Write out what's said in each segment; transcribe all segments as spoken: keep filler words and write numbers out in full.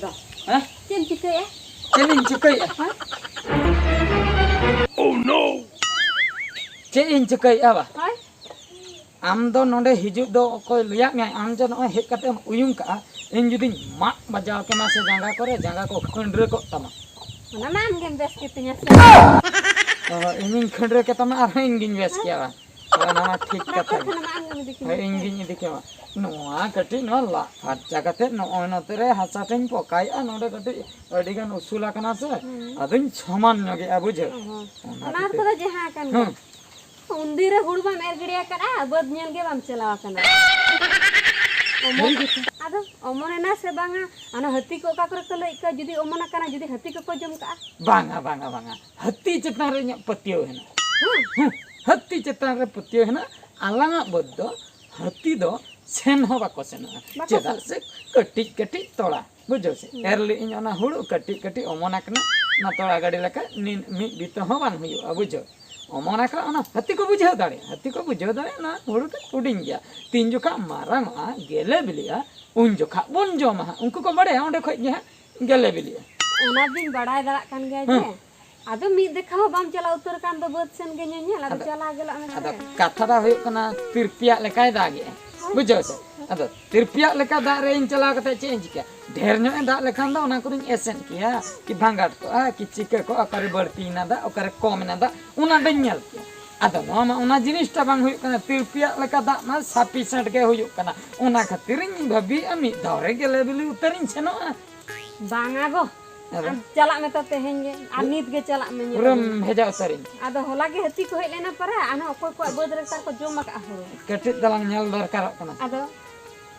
ᱦᱮᱸ? ᱪᱮᱫ ᱮᱢ ᱪᱤᱠᱟᱹᱭᱮᱫᱼᱟ? ᱪᱮᱫ ᱤᱧ ᱪᱤᱠᱟᱹᱭᱮᱫᱼᱟ? ᱦᱮᱸ? ᱪᱮᱫ ᱤᱧ ᱪᱤᱠᱟᱹᱭᱮᱫᱼᱟ ᱵᱟ? ᱦᱳᱭ᱾ ᱟᱢ ᱫᱚ ᱱᱚᱰᱮ ᱦᱤᱡᱩᱜ ᱫᱚ ᱚᱠᱚᱭ ᱞᱟᱹᱭᱟᱫ ᱢᱮᱭᱟ? ᱟᱢ ᱡᱮ ᱱᱚᱜᱼᱚᱭ ᱦᱮᱡ ᱠᱟᱛᱮ ᱮᱢ ᱩᱭᱩᱝ ᱠᱟᱜᱼᱟ, ᱤᱧ ᱡᱩᱫᱤᱧ ᱢᱟᱜ ᱵᱟᱡᱟᱣ ᱠᱮᱢᱟ ᱥᱮ ᱡᱟᱸᱜᱟ ᱠᱚᱨᱮ, ᱡᱟᱸᱜᱟ ᱠᱚ ᱠᱷᱟᱹᱱᱰᱨᱟᱹ ᱠᱚᱜ ᱛᱟᱢᱟ᱾ ᱚᱱᱟ ᱢᱟ ᱟᱢ ᱜᱮᱢ ᱵᱮᱥ ᱜᱮᱛᱤᱧᱟ ᱥᱮ᱾ ᱚ, ᱤᱧᱤᱧ ᱠᱷᱟᱹᱱᱰᱨᱟᱹ ᱠᱮᱛᱟᱢᱟ, ᱟᱨᱦᱚᱸ ᱤᱧ ᱜᱤᱧ ᱵᱮᱥ ᱠᱮᱭᱟ ᱵᱟᱝ? ᱦᱳᱭ, ᱚᱱᱟ ᱢᱟ ᱴᱷᱤᱠ ᱠᱟᱛᱷᱟ ᱰᱟᱠᱛᱚᱨ ᱜᱮ᱾ ᱠᱷᱟᱱᱟ ᱢᱟ ᱟᱢ ᱜᱮᱢ ᱤᱫᱤ ᱠᱤᱧᱟ᱾ ᱦᱳᱭ, ᱤᱧ ᱜᱤᱧ ᱤᱫᱤ ᱠᱮᱢᱟ᱾ ᱱᱚᱣᱟ ᱠᱟᱹᱴᱤᱡ ᱱᱚᱣᱟ ᱞᱟᱜ ᱯᱷᱟᱨᱪᱟ ᱠᱟᱛᱮ ᱱᱚᱜᱼᱚᱭ ᱱᱚᱛᱮ ᱨᱮ ᱦᱟᱥᱟ ᱴᱷᱮᱧ ᱯᱚᱠᱟᱭᱮᱜᱼᱟ, ᱱᱚᱰᱮ ᱠᱟᱹᱴᱤᱡ ᱟᱹᱰᱤ ᱜᱟᱱ ᱩᱥᱩᱞ ᱟᱠᱟᱱᱟ ᱥᱮ, ᱦᱩᱸ᱾ ᱟᱫᱚᱧ ᱥᱚᱢᱟᱱ ᱧᱚᱜᱮᱜᱼᱟ, ᱵᱩᱡᱷᱟᱹᱣ? ᱚ ᱦᱚᱸ᱾ ᱚᱱᱟ ᱚᱱᱟ ᱠᱷᱟᱹᱛᱤᱨ᱾ ᱠᱚᱫᱚ ᱡᱟᱦᱟᱸ ᱠᱟᱱ ᱦᱩᱸ᱾ ᱜᱮ᱾ ᱩᱱᱫᱤᱱ ᱨᱮ ᱦᱩᱲᱩ ᱵᱟᱢ ᱮᱨ ᱜᱤᱰᱤ ᱟᱠᱟᱫᱼᱟ, ᱵᱟᱹᱫᱽ ᱧᱮᱞ ᱜᱮ ᱵᱟᱢ ᱪᱟᱞᱟᱣ ᱟᱠᱟᱱᱟ᱾ ᱚᱢᱚᱱ-, ᱥᱟᱹᱨᱤ ᱜᱮᱛᱚ᱾ ᱟᱫᱚ ᱚᱢᱚᱱ ᱮᱱᱟ ᱥᱮ ᱵᱟᱝᱟ? ᱚᱱᱟ ᱦᱟᱹᱛᱤ ᱠᱚ ᱚᱠᱟ ᱠᱚᱨᱮ ᱠᱚ ᱞᱟᱹᱭ ᱠᱚᱣᱟ, ᱡᱩᱫᱤ ᱚᱢᱚᱱ ᱟᱠᱟᱱᱟ, ᱡᱩᱫᱤ ᱦᱟᱹᱛᱤ ᱠᱚᱠᱚ ᱡᱚᱢ ᱠᱟᱜᱼᱟ? ᱵᱟᱝᱟ, ᱵᱟᱝᱟ, ᱵᱟᱝᱟ᱾ ᱦᱟᱹᱛᱤ ᱪᱮᱛᱟᱱ ᱨᱮ ᱤᱧᱟᱹᱜ ᱯᱟᱹᱛᱭᱟᱹᱣ ᱦᱮᱱᱟᱜᱼᱟ᱾ ᱦᱮᱸ᱾ ᱦᱮᱸ, ᱦᱟᱹᱛᱤ ᱪᱮᱛᱟᱱ ᱨᱮ ᱯᱟᱹᱛᱭᱟᱹᱣ ᱦᱮᱱᱟᱜᱼᱟ᱾ ᱟᱞᱟᱝᱟᱜ ᱵᱟᱹᱫᱽ ᱫᱚ ᱦᱟᱹᱛᱤ ᱫᱚ ᱥᱮᱱ ᱦᱚᱸ ᱵᱟᱠᱚ ᱥᱮᱱᱚᱜᱼᱟ᱾ ᱵᱟᱠᱚ ᱪᱮᱫᱟᱜ ᱥᱮᱱᱚᱜᱼᱟ᱾ ᱥᱮ ᱠᱟᱹᱴᱤᱡ ᱠᱟᱹᱴᱤᱡ ᱛᱚᱲᱟ, ᱵᱩᱡᱷᱟᱹᱣ ᱥᱮ? ᱦᱩᱸ᱾ ᱮᱨ ᱞᱮᱜ ᱤᱧ ᱚᱱᱟ ᱦᱩᱲᱩ ᱠᱟᱹᱴᱤᱡ ᱠᱟᱹᱴᱤᱡ ᱚᱢᱚᱱ ᱟᱠᱟᱱᱟ, ᱚᱱᱟ ᱛᱚᱲᱟ ᱜᱟᱹᱰᱤ ᱞᱮᱠᱟ ᱱᱤᱱ ᱢᱤᱫ ᱵᱤᱛᱟᱹ ᱦᱚᱸ ᱵᱟᱝ ᱦᱩᱭᱩᱜᱼᱟ, ᱵᱩᱡᱷᱟᱹᱣ? ᱚᱢᱚᱱ ᱟᱠᱟᱱᱟ, ᱚᱱᱟ ᱦᱟᱹᱛᱤ ᱠᱚ ᱵᱩᱡᱷᱟᱹᱣ ᱫᱟᱲᱮᱭᱟᱜᱼᱟ, ᱦᱟᱹᱛᱤ ᱠᱚ ᱵᱩᱡᱷᱟᱹᱣ ᱫᱟᱲᱮᱭᱟᱜᱼᱟ, ᱚᱱᱟ ᱦᱩᱲᱩ ᱫᱚ ᱦᱩᱰᱤᱧ ᱜᱮᱭᱟ᱾ ᱛᱤᱱ ᱡᱚᱠᱷᱟᱜ ᱢᱟᱨᱟᱝᱚᱜᱼᱟ, ᱜᱮᱞᱮ ᱵᱤᱞᱤᱜᱼᱟ, ᱩᱱ ᱡᱚᱠᱷᱟᱜ ᱵᱚᱱ ᱡᱚᱢᱟ ᱦᱟᱸᱜ᱾ ᱩᱱᱠᱩ ᱠᱚ ᱵᱟᱲᱟᱭᱟ ᱚᱸᱰᱮ ᱠᱷᱚᱡ ᱜᱮ ᱦᱟᱸᱜ ᱜᱮᱞᱮ ᱵᱤᱞᱤᱜᱼᱟ᱾ ᱚᱱᱟ ᱫᱚᱧ ᱵᱟᱲᱟᱭ ᱫᱟᱲᱮᱭᱟᱜ ᱠᱟᱱ ᱜᱮᱭᱟ ᱡᱮ, ᱦᱮᱸ᱾ ᱟᱫᱚ ᱢᱤᱫ ᱫᱮᱠᱷᱟ ᱦᱚᱸ ᱵᱟᱢ ᱪᱟᱞᱟᱣ ᱩᱛᱟᱹᱨ ᱠᱟᱱ ᱫᱚ ᱵᱟᱹᱫᱽ ᱥᱮᱱ ᱜᱮ ᱧᱮᱧᱮᱞ, ᱟᱫᱚ ᱟᱫᱚ, ᱪᱟᱞᱟᱣ ᱜᱮᱞᱟᱜ ᱢᱮ ᱟᱫᱚ ᱛᱚᱵᱮ᱾ ᱠᱟᱛᱷᱟ ᱫᱚ ᱦᱩᱭᱩᱜ ᱠᱟᱱᱟ, ᱛᱤᱨᱯᱤᱭᱟᱜ ᱞᱮᱠᱟᱭ ᱫᱟᱜᱮᱜᱼᱟ, ᱦᱳᱭ᱾ ᱵᱩᱡᱷᱟᱹᱣ ᱥᱮ? ᱟᱫᱚ ᱛᱤᱨᱯᱤᱭᱟᱜ ᱞᱮᱠᱟ ᱫᱟᱜ ᱨᱮ ᱤᱧ ᱪᱟᱞᱟᱣ ᱠᱟᱛᱮ ᱪᱮᱫ ᱤᱧ ᱪᱤᱠᱟᱹᱭᱟ? ᱰᱷᱮᱨ ᱧᱚᱜ ᱮ ᱫᱟᱜ ᱞᱮᱠᱷᱟᱱ ᱫᱚ ᱚᱱᱟ ᱠᱚᱨᱮᱧ ᱮᱥᱮᱫ ᱠᱮᱭᱟ, ᱠᱤ ᱵᱷᱟᱸᱜᱟᱴ ᱠᱚᱜᱼᱟ, ᱠᱤ ᱪᱤᱠᱟᱹ ᱠᱚᱜᱼᱟ, ᱚᱠᱟᱨᱮ ᱵᱟᱹᱲᱛᱤᱭᱮᱱᱟ ᱫᱟᱜ, ᱚᱠᱟᱨᱮ ᱠᱚᱢ ᱮᱱᱟ ᱫᱟᱜ, ᱚᱱᱟ ᱫᱚᱧ ᱧᱮᱞ ᱠᱮᱭᱟ᱾ ᱟᱫᱚ ᱱᱚᱣᱟ ᱢᱟ ᱚᱱᱟ ᱡᱤᱱᱤᱥᱴᱟ ᱵᱟᱝ ᱦᱩᱭᱩᱜ ᱠᱟᱱᱟ, ᱛᱤᱨᱯᱤᱭᱟᱜ ᱞᱮᱠᱟ ᱫᱟᱜ ᱢᱟ ᱥᱟᱯᱷᱤᱥᱮᱱᱴ ᱜᱮ ᱦᱩᱭᱩᱜ ᱠᱟᱱᱟ᱾ ᱚᱱᱟ ᱠᱷᱟᱹᱛᱤᱨᱤᱧ ᱵᱷᱟᱹᱵᱤᱭᱮᱫᱼᱟ, ᱢᱤᱫ ᱫᱷᱟᱣ ᱨᱮ ᱜᱮᱞᱮ ᱵᱤᱞᱤ ᱩᱛᱟᱹᱨᱤᱧ ᱥᱮᱱᱚᱜᱼᱟ᱾ ᱵᱟᱝᱟ ᱜᱚ, ᱟᱫᱚ? ᱟᱢ ᱪᱟᱞᱟᱜ ᱢᱮ ᱛᱚ ᱛᱮᱦᱮᱧ ᱜᱮ, ᱟᱨ ᱱᱤᱛ ᱜᱮ ᱪᱟᱞᱟᱜ ᱢᱮ, ᱧᱮᱞ ᱯᱩᱨᱟᱹᱢ ᱟᱹᱜᱩᱭ ᱢᱮ᱾ ᱵᱷᱮᱡᱟ ᱩᱛᱟᱹᱨᱤᱧ᱾ ᱟᱫᱚ ᱦᱚᱞᱟ ᱜᱮ ᱦᱟᱹᱛᱤ ᱠᱚ ᱦᱮᱡ ᱞᱮᱱᱟ ᱯᱟᱨᱟ, ᱟᱨᱦᱚᱸ ᱚᱠᱚᱭ ᱠᱚᱣᱟᱜ ᱵᱟᱹᱫᱽ ᱨᱮ ᱛᱟᱨ ᱠᱚ ᱡᱚᱢ ᱟᱠᱟᱫᱼᱟ ᱦᱩᱲᱩ᱾ ᱠᱟᱹᱴᱤᱡ ᱛᱟᱞᱟᱝ ᱧᱮᱞ ᱫᱚᱨᱠᱟᱨᱚᱜ ᱠᱟᱱᱟ᱾ ᱟᱫᱚ?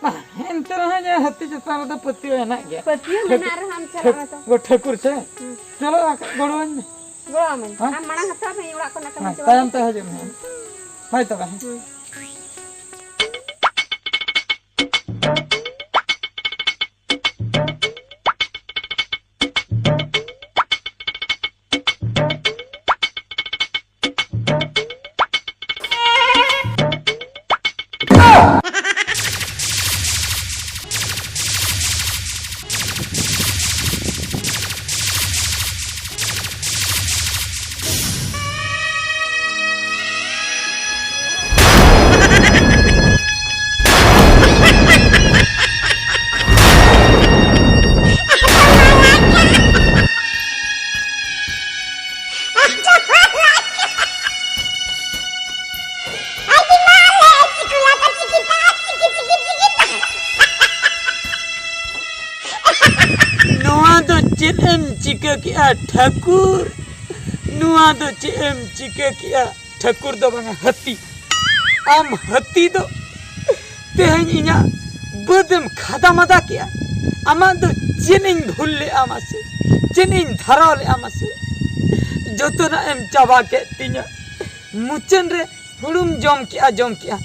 ᱵᱟᱝ, ᱮᱱᱛᱮ ᱨᱮᱦᱚᱸ ᱡᱮ ᱦᱟᱹᱛᱤ ᱪᱮᱛᱟᱱ ᱨᱮᱫᱚ ᱯᱟᱹᱛᱭᱟᱹᱣ ᱦᱮᱱᱟᱜ ᱜᱮᱭᱟ᱾ ᱯᱟᱹᱛᱭᱟᱹᱣ ᱴᱷᱟᱹᱠ-, ᱢᱮᱱᱟᱜ ᱨᱮᱦᱚᱸ ᱟᱢ ᱪᱟᱞᱟᱜ ᱢᱮ ᱛᱚ᱾ ᱜᱚ-, ᱴᱷᱟᱹᱠᱩᱨ ᱥᱮ? ᱦᱩᱸ᱾ ᱪᱚᱞᱚ, ᱜᱚᱲᱚᱣᱟᱹᱧ ᱢᱮ᱾ ᱜᱚᱲᱚᱣᱟᱢᱟᱹᱧ᱾ ᱦᱮᱸ? ᱟᱢ ᱢᱟᱲᱟᱝ ᱦᱟᱛᱟᱣ ᱢᱮ, ᱤᱧ ᱚᱲᱟᱜ ᱠᱷᱚᱱᱟᱜ ᱠᱟᱹᱢᱤ ᱦᱮᱸ, ᱪᱟᱵᱟᱭᱟ᱾ ᱛᱟᱭᱚᱢ ᱛᱮ ᱦᱤᱡᱩᱜ ᱢᱮ᱾ ᱦᱩᱸ᱾ ᱦᱳᱭ ᱛᱚᱵᱮ, ᱦᱮᱸ᱾ ᱦᱩᱸ᱾ ᱪᱮᱫ ᱮᱢ ᱪᱤᱠᱟᱹ ᱠᱮᱜᱼᱟ ᱴᱷᱟᱹᱠᱩᱨ? ᱱᱚᱣᱟ ᱫᱚ ᱪᱮᱫ ᱮᱢ ᱪᱤᱠᱟᱹ ᱠᱮᱜᱼᱟ ᱴᱷᱟᱹᱠᱩᱨ ᱫᱚ ᱵᱟᱝᱟ ᱦᱟᱹᱛᱤ? ᱟᱢ ᱦᱟᱹᱛᱤ ᱫᱚ ᱛᱮᱦᱮᱧ ᱤᱧᱟᱹᱜ ᱵᱟᱹᱫ ᱮᱢ ᱠᱷᱟᱫᱟ ᱢᱟᱫᱟ ᱠᱮᱜᱼᱟ᱾ ᱟᱢᱟᱜ ᱫᱚ ᱪᱮᱫ ᱤᱧ ᱵᱷᱩᱞ ᱞᱮᱜᱼᱟ ᱢᱟᱥᱮ? ᱪᱮᱫ ᱤᱧ ᱫᱷᱟᱨᱟᱣ ᱞᱮᱜᱼᱟ ᱢᱟᱥᱮ? ᱡᱚᱛᱚᱱᱟᱜ ᱮᱢ ᱪᱟᱵᱟ ᱠᱮᱫ ᱛᱤᱧᱟᱹ᱾ ᱢᱩᱪᱟᱹᱫ ᱨᱮ ᱦᱩᱲᱩᱢ ᱡᱚᱢ ᱠᱮᱜᱼᱟ, ᱡᱚᱢ ᱠᱮᱜᱼᱟ,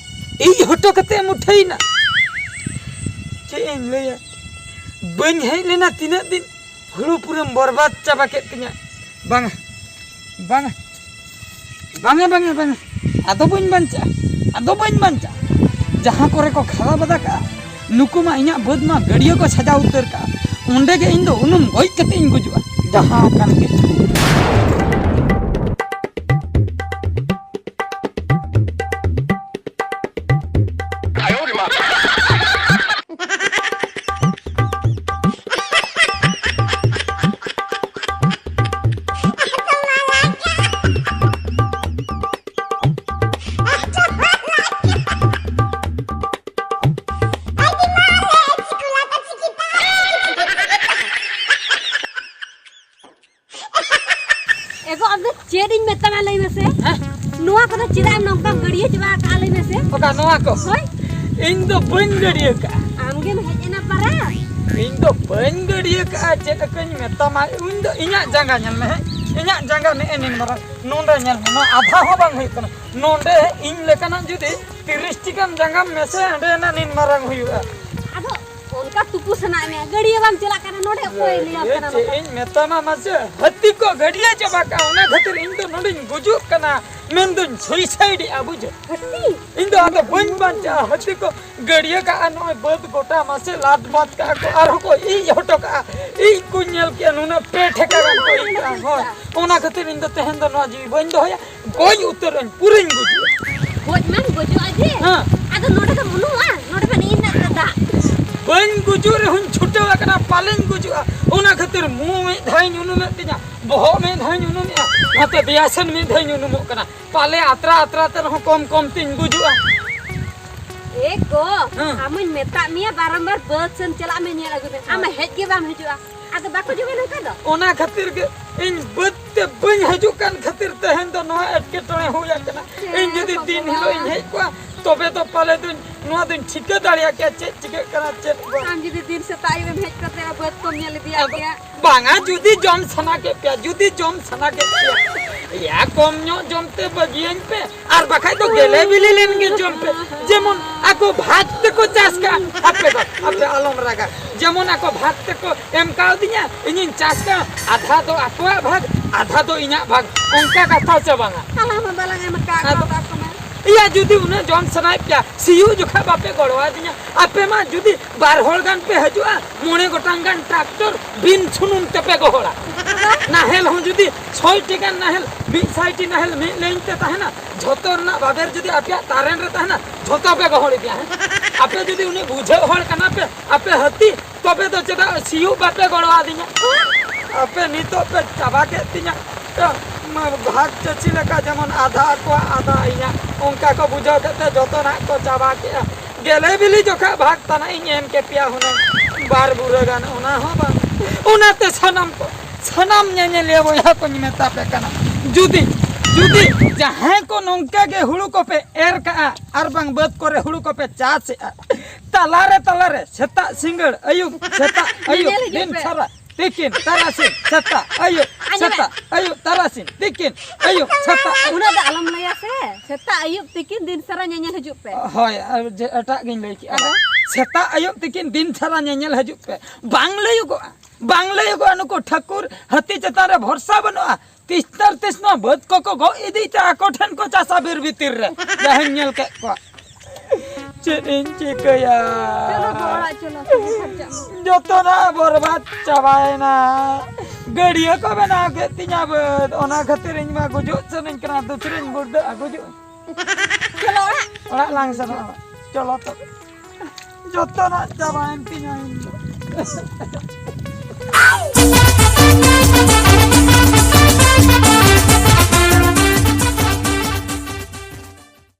ᱤᱡ ᱦᱚᱴᱚ ᱠᱟᱛᱮ ᱮᱢ ᱩᱴᱷᱟᱹᱭᱮᱱᱟ᱾ ᱪᱮᱫ ᱤᱧ ᱞᱟᱹᱭᱟ, ᱵᱟᱹᱧ ᱦᱮᱡ ᱞᱮᱱᱟ ᱛᱤᱱᱟᱹᱜ ᱫᱤᱱ, ᱦᱩᱲᱩ ᱯᱩᱨᱟᱹᱢ ᱵᱚᱨᱵᱟᱫ ᱪᱟᱵᱟ ᱠᱮᱫ ᱛᱤᱧᱟ᱾ ᱵᱟᱝᱟ, ᱵᱟᱝᱟ, ᱵᱟᱝᱟ, ᱵᱟᱝᱟ, ᱵᱟᱝᱟ, ᱟᱫᱚ ᱵᱟᱹᱧ ᱵᱟᱧᱪᱟᱜᱼᱟ, ᱟᱫᱚ ᱵᱟᱹᱧ ᱵᱟᱧᱪᱟᱜᱼᱟ᱾ ᱡᱟᱦᱟᱸ ᱠᱚᱨᱮ ᱠᱚ ᱠᱷᱟᱫᱟ ᱵᱟᱫᱟ ᱠᱟᱜᱼᱟ, ᱱᱩᱠᱩ ᱢᱟ ᱤᱧᱟᱹᱜ ᱵᱟᱹᱫᱽ ᱢᱟ ᱜᱟᱹᱰᱭᱟᱹ ᱠᱚ ᱥᱟᱡᱟᱣ ᱩᱛᱟᱹᱨ ᱠᱟᱜᱼᱟ᱾ ᱚᱸᱰᱮ ᱜᱮ ᱤᱧ ᱫᱚ ᱩᱱᱩᱢ ᱜᱚᱡ ᱠᱟᱛᱮ ᱤᱧ ᱜᱩᱡᱩᱜᱼᱟ, ᱡᱟᱦᱟᱸ ᱟᱠᱟᱱ ᱜᱮ᱾ ᱮᱜᱳ, ᱟᱢ ᱫᱚ ᱪᱮᱫ ᱤᱧ ᱢᱮᱛᱟᱢᱟ ᱞᱟᱹᱭ ᱢᱮᱥᱮ? ᱦᱮᱸ? ᱱᱚᱣᱟ ᱠᱚᱫᱚ ᱪᱮᱫᱟᱜ ᱮᱢ ᱱᱚᱝᱠᱟᱢ ᱜᱟᱹᱰᱭᱟᱹ ᱪᱟᱵᱟ ᱟᱠᱟᱜᱼᱟ ᱞᱟᱹᱭ ᱢᱮᱥᱮ? ᱚᱠᱟ ᱱᱚᱣᱟ ᱠᱚ? ᱦᱳᱭ᱾ ᱤᱧ ᱫᱚ ᱵᱟᱹᱧ ᱜᱟᱹᱰᱭᱟᱹ ᱠᱟᱜᱼᱟ᱾ ᱟᱢ ᱜᱮᱢ ᱦᱮᱡ ᱮᱱᱟ ᱯᱟᱨᱟ᱾ ᱤᱧ ᱫᱚ ᱵᱟᱹᱧ ᱜᱟᱹᱰᱭᱟᱹ ᱠᱟᱜᱼᱟ, ᱪᱮᱫ ᱞᱮᱠᱟᱧ ᱢᱮᱛᱟᱢᱟ? ᱤᱧ ᱫᱚ ᱤᱧᱟᱹᱜ ᱡᱟᱸᱜᱟ ᱧᱮᱞ ᱢᱮ, ᱦᱮᱸ? ᱤᱧᱟᱹᱜ ᱡᱟᱸᱜᱟ ᱱᱮᱜᱼᱮ ᱱᱤᱱ ᱢᱟᱨᱟᱝ, ᱱᱚᱰᱮ ᱧᱮᱞ ᱢᱮ, ᱱᱚᱣᱟ ᱟᱫᱷᱟ ᱦᱚᱸ ᱵᱟᱝ ᱦᱩᱭᱩᱜ ᱠᱟᱱᱟ᱾ ᱱᱚᱰᱮ ᱤᱧ ᱞᱮᱠᱟᱱᱟᱜ ᱡᱩᱫᱤ ᱛᱤᱨᱤᱥ ᱴᱤ ᱜᱟᱱ ᱡᱟᱸᱜᱟᱢ ᱢᱮᱥᱮ, ᱦᱟᱸᱰᱮ ᱱᱟ ᱱᱤᱱ ᱢᱟᱨᱟᱝ ᱦᱩᱭᱩᱜᱼᱟ᱾ ᱟᱫᱚ ᱚᱱᱠᱟ ᱛᱩᱯᱩ ᱥᱟᱱᱟᱭᱮᱫ ᱢᱮᱭᱟ, ᱜᱟᱹᱰᱭᱟᱹ ᱵᱟᱢ ᱪᱟᱞᱟᱜ ᱠᱟᱱᱟ, ᱱᱚᱰᱮ ᱚᱠᱚᱭ ᱞᱟᱹᱭᱟᱢ ᱠᱟᱱᱟ ᱪᱮᱫ ᱵᱟᱠᱷᱟᱡ? ᱤᱧ ᱢᱮᱛᱟᱢᱟ ᱢᱟᱥᱮ, ᱦᱟᱹᱛᱤ ᱠᱚ ᱜᱟᱹᱰᱭᱟᱹ ᱪᱟᱵᱟ ᱠᱟᱜᱼᱟ, ᱚᱱᱟ ᱠᱷᱟᱹᱛᱤᱨ ᱤᱧ ᱫᱚ ᱱᱚᱰᱮᱧ ᱜᱩᱡᱩᱜ ᱠᱟᱱᱟ, ᱢᱮᱱᱫᱚᱧ ᱥᱩᱭᱥᱟᱭᱤᱰ ᱮᱜᱼᱟ, ᱵᱩᱡᱷᱟᱹᱣ᱾ ᱦᱟᱹᱛᱤ? ᱤᱧ ᱫᱚ ᱟᱫᱚ ᱵᱟᱹᱧ ᱵᱟᱧᱪᱟᱜᱼᱟ, ᱦᱟᱹᱛᱤ ᱠᱚ ᱜᱟᱹᱰᱭᱟᱹ ᱠᱟᱜᱼᱟ, ᱱᱚᱜᱼᱚᱭ ᱵᱟᱹᱫᱽ ᱜᱚᱴᱟ ᱢᱟᱥᱮ ᱞᱟᱫ ᱵᱟᱫ ᱠᱟᱜᱼᱟ ᱠᱚ, ᱟᱨᱦᱚᱸ ᱠᱚ ᱤᱡ ᱦᱚᱴᱚ ᱠᱟᱜᱼᱟ, ᱤᱡ ᱠᱚᱧ ᱧᱮᱞ ᱠᱮᱜᱼᱟ, ᱱᱩᱱᱟᱹᱜ ᱯᱮ ᱴᱷᱮᱠᱟ ᱜᱟᱱ ᱠᱚ ᱤᱡ ᱠᱟᱜᱼᱟ᱾ ᱦᱳᱭ, ᱚᱱᱟ ᱠᱷᱟᱹᱛᱤᱨ ᱤᱧ ᱫᱚ ᱛᱮᱦᱮᱧ ᱫᱚ ᱱᱚᱣᱟ ᱡᱤᱣᱤ ᱵᱟᱹᱧ ᱫᱚᱦᱚᱭᱟ᱾ ᱜᱚᱡ ᱩᱛᱟᱹᱨᱚᱜ ᱟᱹᱧ, ᱯᱩᱨᱟᱹᱧ ᱜᱩᱡᱩᱜᱼᱟ᱾ ᱜᱚᱡ ᱢᱟᱢ ᱜᱚᱡᱚᱜᱼᱟ ᱡᱮ, ᱦᱮᱸ᱾ ᱟᱫᱚ ᱱᱚᱰᱮ ᱫᱚᱢ ᱩᱱᱩᱢᱚᱜᱼᱟ? ᱱᱚᱰᱮ ᱢᱟ ᱱᱤᱨ ᱢᱮᱱᱟᱜ ᱟᱠᱟᱫᱟ᱾ ᱵᱟᱹᱧ ᱜᱩᱡᱩᱜ ᱨᱮᱦᱚᱸᱧ ᱪᱷᱩᱴᱟᱹᱣ ᱟᱠᱟᱱᱟ, ᱯᱟᱞᱮᱧ ᱜᱩᱡᱩᱜᱼᱟ᱾ ᱚᱱᱟ ᱠᱷᱟᱹᱛᱤᱨ ᱢᱩ ᱢᱤᱫ ᱫᱷᱟᱣᱤᱧ ᱩᱱᱩᱢᱮᱫ ᱛᱤᱧᱟ, ᱵᱚᱦᱚᱜ ᱢᱤᱫ ᱫᱷᱟᱣᱤᱧ ᱩᱱᱩᱢᱮᱫᱼᱟ, ᱱᱚᱛᱮ ᱵᱮᱭᱟᱥᱮᱱ ᱢᱤᱫ ᱫᱷᱟᱣᱤᱧ ᱩᱱᱩᱢᱚᱜ ᱠᱟᱱᱟ᱾ ᱯᱟᱞᱮ ᱟᱛᱨᱟ ᱟᱛᱨᱟ ᱛᱮ ᱨᱮᱦᱚᱸ ᱠᱚᱢ ᱠᱚᱢ ᱛᱤᱧ ᱜᱩᱡᱩᱜᱼᱟ᱾ ᱮ ᱜᱚ, ᱦᱮᱸ᱾ ᱟᱢᱤᱧ ᱢᱮᱛᱟᱜ ᱢᱮᱭᱟ ᱵᱟᱨᱚᱢᱵᱟᱨ ᱵᱟᱹᱫᱽ ᱥᱮᱱ ᱪᱟᱞᱟᱜ ᱢᱮ, ᱧᱮᱞ ᱟᱹᱜᱩᱭ ᱢᱮ᱾ ᱟᱢ ᱢᱟ ᱦᱮᱸ᱾ ᱦᱮᱡ ᱜᱮ ᱵᱟᱢ ᱦᱤᱡᱩᱜᱼᱟ᱾ ᱟᱫᱚ ᱵᱟᱠᱚ ᱡᱚᱢᱟ ᱱᱚᱝᱠᱟ ᱫᱚ? ᱚᱱᱟ ᱠᱷᱟᱹᱛᱤᱨ ᱜᱮ ᱤᱧ ᱵᱟᱹᱫᱽ ᱛᱮ ᱵᱟᱹᱧ ᱦᱤᱡᱩᱜ ᱠᱟᱱ ᱠᱷᱟᱹᱛᱤᱨ ᱛᱮᱦᱮᱧ ᱫᱚ ᱱᱚᱣᱟ ᱮᱴᱠᱮᱴᱚᱬᱮ ᱦᱩᱭ ᱟᱠᱟᱱᱟ᱾ ᱤᱧ ᱡᱩᱫᱤ ᱫᱤᱱ ᱦᱤᱞᱳᱜ ᱤᱧ ᱦᱮᱡ ᱠᱚᱜᱼᱟ, ᱛᱚᱵᱮ ᱫᱚ ᱯᱟᱞᱮ ᱫᱩᱧ, ᱱᱚᱣᱟ ᱫᱩᱧ ᱴᱷᱤᱠᱟᱹ ᱫᱟᱲᱮᱭᱟᱜ ᱠᱮᱭᱟ ᱪᱮᱫ ᱪᱤᱠᱟᱹᱜ ᱠᱟᱱᱟ, ᱪᱮᱫ ᱵᱟᱝ᱾ ᱟᱢ ᱡᱩᱫᱤ ᱫᱤᱱ ᱥᱮᱛᱟᱜ ᱟᱹᱭᱩᱵ ᱮᱢ ᱦᱮᱡ ᱠᱟᱛᱮ ᱵᱟᱹᱫᱽ ᱠᱚᱢ ᱧᱮᱞ ᱤᱫᱤᱭᱟ ᱟᱫᱚ ᱠᱮᱭᱟ᱾ ᱵᱟᱝᱟ, ᱡᱩᱫᱤ ᱡᱚᱢ ᱥᱟᱱᱟ ᱠᱮᱫ ᱯᱮᱭᱟ, ᱡᱩᱫᱤ ᱡᱚᱢ ᱥᱟᱱᱟ ᱠᱮᱫ ᱯᱮᱭᱟ, ᱭᱟ ᱠᱚᱢ ᱧᱚᱜ ᱡᱚᱢ ᱛᱮ ᱵᱟᱹᱜᱤᱭᱟᱹᱧ ᱯᱮ, ᱟᱨ ᱵᱟᱠᱷᱟᱡ ᱫᱚ ᱜᱮᱞᱮ ᱵᱤᱞᱤ ᱞᱮᱱ ᱜᱮ ᱡᱚᱢ ᱯᱮ᱾ ᱡᱮᱢᱚᱱ ᱟᱠᱚ ᱵᱷᱟᱜᱽ ᱛᱮᱠᱚ ᱪᱟᱥ ᱠᱟᱜᱼᱟ, ᱟᱯᱮ ᱫᱚ, ᱟᱯᱮ ᱟᱞᱚᱢ ᱨᱟᱜᱟ᱾ ᱡᱮᱢᱚᱱ ᱟᱠᱚ ᱵᱷᱟᱜᱽ ᱛᱮᱠᱚ ᱮᱢ ᱠᱟᱣᱫᱤᱧᱟ, ᱤᱧᱤᱧ ᱪᱟᱥ ᱠᱟᱜᱼᱟ, ᱟᱫᱷᱟ ᱫᱚ ᱟᱠᱚᱣᱟᱜ ᱵᱷᱟᱜᱽ, ᱟᱫᱷᱟ ᱫᱚ ᱤᱧᱟᱜ ᱵᱷᱟᱜᱽ, ᱚᱱᱠᱟ ᱠᱟᱛᱷᱟ ᱪᱮ ᱵᱟᱝᱟ? ᱟᱞᱟᱝ ᱢᱟ ᱵᱟᱞᱟᱝ ᱮᱢ ᱟᱠᱟᱫ ᱟᱫᱚ ᱠᱚᱣᱟ ᱛᱟᱠᱚ ᱢᱟ᱾ ᱤᱭᱟ, ᱡᱩᱫᱤ ᱩᱱᱟᱹᱜ ᱡᱚᱢ ᱥᱟᱱᱟᱭᱮᱫ ᱯᱮᱭᱟ, ᱥᱤᱭᱳᱜ ᱡᱚᱠᱷᱟ ᱵᱟᱯᱮ ᱜᱚᱲᱚᱣᱟᱫᱤᱧᱟ, ᱟᱯᱮ ᱢᱟ ᱡᱩᱫᱤ ᱵᱟᱨ ᱦᱚᱲ ᱜᱟᱱ ᱯᱮ ᱦᱤᱡᱩᱜᱼᱟ, ᱢᱚᱬᱮ ᱜᱚᱴᱟᱝ ᱜᱟᱱ ᱴᱨᱟᱠᱴᱚᱨ ᱵᱤᱱ ᱥᱩᱱᱩᱢ ᱛᱮᱯᱮ ᱜᱚᱦᱚᱲᱟ᱾ ᱱᱟᱦᱮᱞ ᱦᱚᱸ ᱡᱩᱫᱤ ᱥᱚᱭ ᱴᱤ ᱜᱟᱱ ᱱᱟᱦᱮᱞ, ᱢᱤᱫ ᱥᱟᱭ ᱴᱤ ᱱᱟᱦᱮᱞ ᱢᱤᱫ ᱞᱟᱭᱤᱱ ᱛᱮ ᱛᱟᱦᱮᱱᱟ, ᱡᱷᱚᱛᱚ ᱨᱮᱱᱟᱜ ᱵᱟᱵᱮᱨ ᱡᱩᱫᱤ ᱟᱯᱮᱭᱟᱜ ᱛᱟᱨᱮᱱ ᱨᱮ ᱛᱟᱦᱮᱱᱟ, ᱡᱷᱚᱛᱚ ᱯᱮ ᱜᱚᱦᱚᱲ ᱤᱫᱤᱭᱟ᱾ ᱦᱮᱸ? ᱟᱯᱮ ᱡᱩᱫᱤ ᱩᱱᱤ ᱵᱩᱡᱷᱟᱹᱣ ᱦᱚᱲ ᱠᱟᱱᱟ ᱯᱮ, ᱟᱯᱮ ᱦᱟᱹᱛᱤ, ᱛᱚᱵᱮ ᱫᱚ ᱪᱮᱫᱟᱜ ᱥᱤᱭᱳᱜ ᱵᱟᱯᱮ ᱜᱚᱲᱚ ᱟᱹᱫᱤᱧᱟ? ᱟᱯᱮ ᱱᱤᱛᱚᱜ ᱯᱮ ᱪᱟᱵᱟ ᱠᱮᱫ ᱛᱤᱧᱟ᱾ ᱢᱟ ᱵᱷᱟᱜᱽ ᱪᱟᱹᱥᱤ ᱞᱮᱠᱟ ᱡᱮᱢᱚᱱ ᱟᱫᱷᱟ ᱟᱠᱚᱣᱟᱜ ᱟᱫᱷᱟ ᱤᱧᱟᱹᱜ, ᱚᱱᱠᱟ ᱠᱚ ᱵᱩᱡᱷᱟᱹᱣ ᱠᱮᱫ ᱛᱮ ᱡᱚᱛᱚᱱᱟᱜ ᱠᱚ ᱪᱟᱵᱟ ᱠᱮᱫᱼᱟ᱾ ᱜᱮᱞᱮ ᱵᱤᱞᱤ ᱡᱚᱠᱷᱟ ᱵᱷᱟᱜᱽ ᱛᱟᱱᱟᱜ ᱤᱧ ᱮᱢ ᱠᱮᱯᱮᱭᱟ ᱦᱩᱱᱟᱹᱝ ᱵᱟᱨ ᱵᱩᱨᱟᱹ ᱜᱟᱱ, ᱚᱱᱟ ᱦᱚᱸ ᱵᱟᱝ᱾ ᱚᱱᱟᱛᱮ ᱥᱟᱱᱟᱢ ᱠᱚ, ᱥᱟᱱᱟᱢ ᱧᱮᱧᱮᱞᱤᱭᱟᱹ ᱵᱚᱭᱦᱟ ᱠᱚᱧ ᱢᱮᱛᱟ ᱯᱮ ᱠᱟᱱᱟ, ᱡᱩᱫᱤ, ᱡᱩᱫᱤ ᱡᱟᱦᱟᱸᱭ ᱠᱚ ᱱᱚᱝᱠᱟ ᱜᱮ ᱦᱩᱲᱩ ᱠᱚᱯᱮ ᱮᱨ ᱠᱟᱜᱼᱟ ᱟᱨ ᱵᱟᱝ ᱵᱟᱹᱫᱽ ᱠᱚᱨᱮ ᱦᱩᱲᱩ ᱠᱚᱯᱮ ᱪᱟᱥᱮᱜᱼᱟ, ᱛᱟᱞᱟᱨᱮ, ᱛᱟᱞᱟᱨᱮ, ᱥᱮᱛᱟᱜ ᱥᱤᱸᱜᱟᱹᱲ ᱟᱹᱭᱩᱵ, ᱥᱮᱛᱟᱜ ᱟᱹᱭᱩᱵ, ᱧᱮᱧᱮᱞ ᱦᱤᱡᱩᱜ ᱫᱤᱱ ᱯᱮ᱾ ᱥᱟᱨᱟ, ᱛᱤᱠᱤᱱ, ᱛᱟᱨᱟᱥᱤᱧ, ᱥᱮᱛᱟᱜ ᱟᱹᱭᱩᱵ, ᱟᱸᱡᱚᱢ ᱢᱮ᱾ ᱥᱮᱛᱟᱜ ᱟᱹᱭᱩᱵ, ᱛᱟᱨᱟᱥᱤᱧ, ᱛᱤᱠᱤᱱ ᱟᱹᱭᱩᱵ, ᱥᱮᱛᱟᱜ ᱟᱹᱭᱩᱵ᱾ ᱩᱱᱟᱹᱜ ᱫᱚ ᱟᱞᱚᱢ ᱞᱟᱹᱭᱟ ᱥᱮ, ᱥᱮᱛᱟᱜ ᱟᱹᱭᱩᱵ ᱛᱤᱠᱤᱱ ᱫᱤᱱ ᱥᱟᱨᱟ ᱧᱮᱧᱮᱞ ᱦᱤᱡᱩᱜ ᱯᱮ᱾ ᱦᱳᱭ, ᱟᱨ ᱡᱮ ᱮᱴᱟᱜ ᱜᱤᱧ ᱞᱟᱹᱭ ᱠᱮᱜᱼᱟ᱾ ᱟᱫᱚ? ᱥᱮᱛᱟᱜ ᱟᱹᱭᱩᱵ ᱛᱤᱠᱤᱱ ᱫᱤᱱ ᱥᱟᱨᱟ ᱧᱮᱧᱮᱞ ᱦᱤᱡᱩᱜ ᱯᱮ᱾ ᱵᱟᱝ ᱞᱟᱹᱭᱩᱜᱚᱜᱼᱟ, ᱵᱟᱝ ᱞᱟᱹᱭᱩᱜᱚᱜᱼᱟ, ᱱᱩᱠᱩ ᱴᱷᱟᱹᱠᱩᱨ ᱦᱟᱹᱛᱤ ᱪᱮᱛᱟᱱ ᱨᱮ ᱵᱷᱚᱨᱥᱟ ᱵᱟᱹᱱᱩᱜᱼᱟ᱾ ᱛᱤᱥ ᱛᱟᱨ ᱛᱤᱥ ᱱᱚᱣᱟ ᱵᱟᱹᱫᱽ ᱠᱚᱠᱚ ᱜᱚᱜ ᱤᱫᱤᱭ ᱛᱮ ᱟᱠᱚ ᱴᱷᱮᱱ ᱠᱚ ᱪᱟᱥᱟ ᱵᱤᱨ ᱵᱷᱤᱛᱤᱨ ᱨᱮ᱾ ᱡᱟᱦᱟᱸᱧ ᱧᱮᱞ ᱠᱮᱫ ᱠᱚᱣᱟ᱾ ᱪᱮᱫ ᱤᱧ ᱪᱤᱠᱟᱹᱭᱟ? ᱪᱚᱞᱚ ᱜᱚ, ᱚᱲᱟᱜ ᱪᱚᱞᱚ, ᱛᱤᱸᱜᱩ ᱯᱷᱟᱨᱪᱟᱜ ᱢᱮ᱾ ᱡᱚᱛᱚᱱᱟᱜ ᱵᱚᱨᱵᱟᱫ ᱪᱟᱵᱟᱭᱮᱱᱟ᱾ ᱜᱟᱹᱰᱭᱟᱹ ᱠᱚ ᱵᱮᱱᱟᱣ ᱠᱮᱫ ᱛᱤᱧᱟ ᱵᱟᱹᱫᱽ, ᱚᱱᱟ ᱠᱷᱟᱹᱛᱤᱨ ᱤᱧ ᱢᱟ ᱜᱩᱡᱩᱜ ᱥᱟᱱᱟᱧ ᱠᱟᱱᱟ, ᱫᱩᱥᱨᱟᱧ ᱜᱩᱨᱫᱟᱹᱜᱼᱟ, ᱜᱩᱡᱩᱜ᱾ ᱪᱚᱞᱚ ᱚᱲᱟᱜ᱾ ᱚᱲᱟᱜ ᱞᱟᱝ ᱥᱮᱱᱚᱜᱼᱟ, ᱪᱚᱞᱚ ᱛᱚᱵᱮ᱾ ᱡᱚᱛᱚᱱᱟᱜ ᱪᱟᱵᱟᱭᱮᱱ ᱛᱤᱧᱟ ᱤᱧ ᱫᱚ᱾